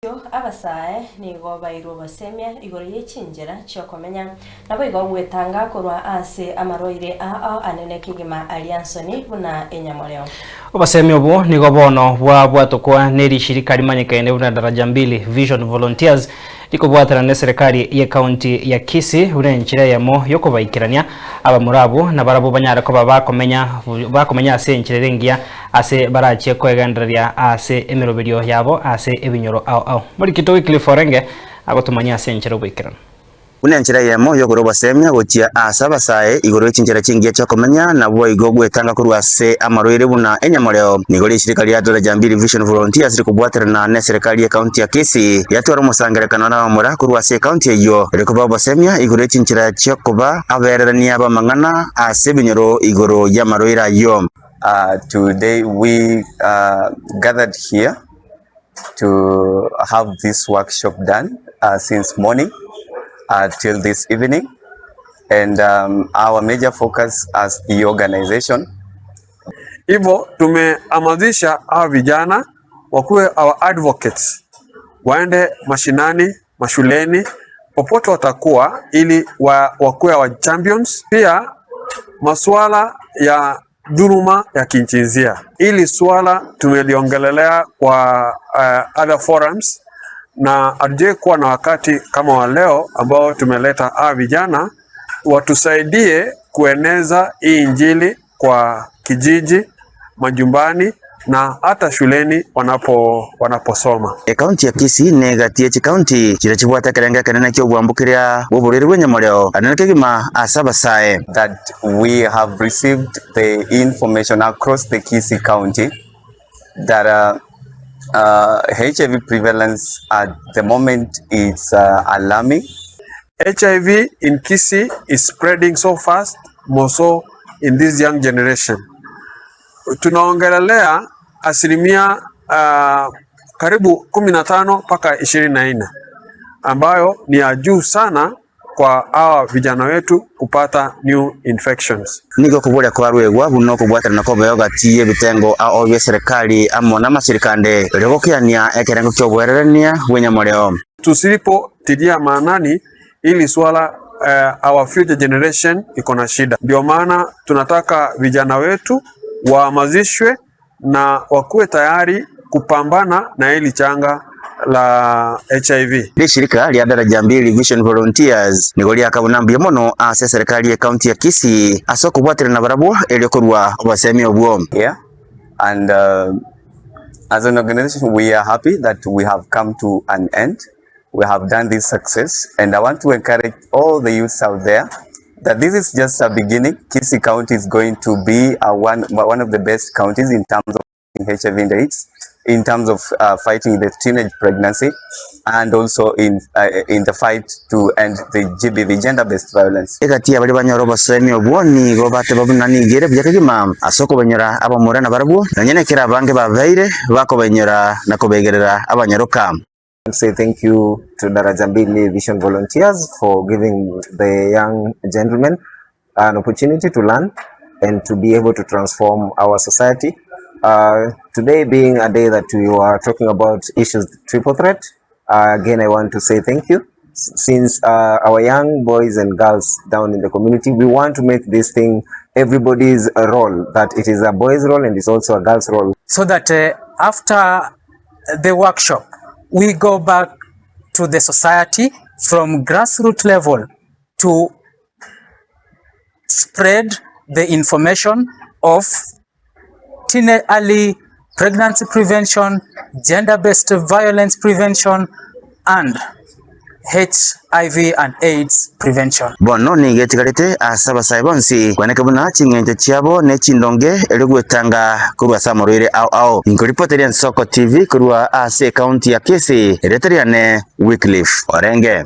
Erio abasae nigo bairwe obosemia igoro ye chinchera chi'okomenya, naboigo gwetanga korwa ase amarwaire ao anene kegima aria nsoni buna enyamoreo. Obosemia obwo nigo bono bwabwatokwa ne rishirika rimanyekaine buna Daraja Mbili Vision Volunteers rikobwaterana neserikari ye county ya Kisii buna enchera eyemo yokobaikerania abamura abwo nabarabwo banyare koba bakomenya bakomenya ase enchera ere engiya Ase barachie kwegendereria ase emeroberio yabo ase ebinyoro ao ao. Morikito Wycliffe orenge agotomanyia ase enchera oboikeranu. Buna enchera eyemo y'okorua obosemia gochia ase abasae igoro ye chinchera chingiya chi'okomenya, naboigo gwetanga korwa ase amarwaire buna enyamoreo. Nigo rishirika ria Daraja Mbili Vision Volunteers rikobwaterana neserikari y'ecounty ya Kisii riatwara omosangerekano nabamura korwa ase ecounty eyio rikobaa obosemia igoro ye chinchera chiokoba abererania b'amang'ana ase ebinyoro igoro y'amarwaire ayio. Today we gathered here to have this workshop done since morning till this evening and our major focus as the organization. Hivyo tumehamasisha hawa vijana wakuwe our advocates, waende mashinani, mashuleni, popote watakuwa ili wa, wakuwe our champions. Pia masuala ya dhuluma ya kijinsia, hili swala tumeliongelelea kwa uh, other forums na hatujai kuwa na wakati kama wa leo ambao tumeleta hawa vijana watusaidie kueneza hii injili kwa kijiji, majumbani na hata shuleni wanapo wanaposoma. Ekaunti ya Kisii negati ye chikaunti chiria chibwate ekerengo ekenene ki'obwambokeria bw'oborwaire bw'enyamoreo anene kegima ase abasae. That we have received the information across the Kisii County that uh, uh, HIV prevalence at the moment is uh, alarming. HIV in Kisii is spreading so fast more so in this young generation. Tunaongelelea asilimia uh, karibu 15 mpaka 24 ambayo ni ya juu sana kwa hawa vijana wetu kupata new infections. Nigo okoboria kwarwegwa buna okobwaterana kobeo gati y'ebitengo ao bi'eserekari amo namashirika ande, erio gokiania ekerengo ki'oboererania bw'enyamoreo. Tusipotilia maanani hili swala uh, our future generation iko na shida. Ndio maana tunataka vijana wetu wahamasishwe na wakuwe tayari kupambana na hili changa la HIV. Rishirika ria Daraja Mbili Vision Volunteers nigo riakabuna mbuya mono ase eserekari y'ecounty ya Kisii ase okobwaterana barabwo erio korua obosemia obwo. Yeah. And uh, as an organization, we are happy that we have come to an end. We have done this success. And I want to encourage all the youths out there that this is just a beginning. Kisii County is going to be a one, one of the best counties in terms of HIV and AIDS, in terms of uh, fighting the teenage pregnancy, and also in, uh, in the fight to end the GBV, gender-based violence. Egati y'abaria banyora obosemi obwo nigo bateba buna nigo ere buya kegima ase okobainyora abamura nabarabwo, nonya nekero abange babeire bakobainyora na kobegerera abanyaroka. Say thank you to Daraja Mbili Vision Volunteers for giving the young gentlemen an opportunity to learn and to be able to transform our society. Uh, today being a day that we were talking about issues triple threat, uh, again I want to say thank you. Since uh, our young boys and girls down in the community, we want to make this thing everybody's role, that it is a boy's role and it's also a girl's role. So that uh, after the workshop, we go back to the society from grassroots level to spread the information of teenage early pregnancy prevention, gender-based violence prevention, and HIV and AIDS prevention. Bono nigo etigarete ase abasae bonsi kweneka buna ching'encho chiabo ne chindonge erio gwetanga korwa ase amarwaire ao ao. Inkoripoteria Ensoko TV korwa ase ecounty ya Kisii, erieta riane Wycliffe Orenge.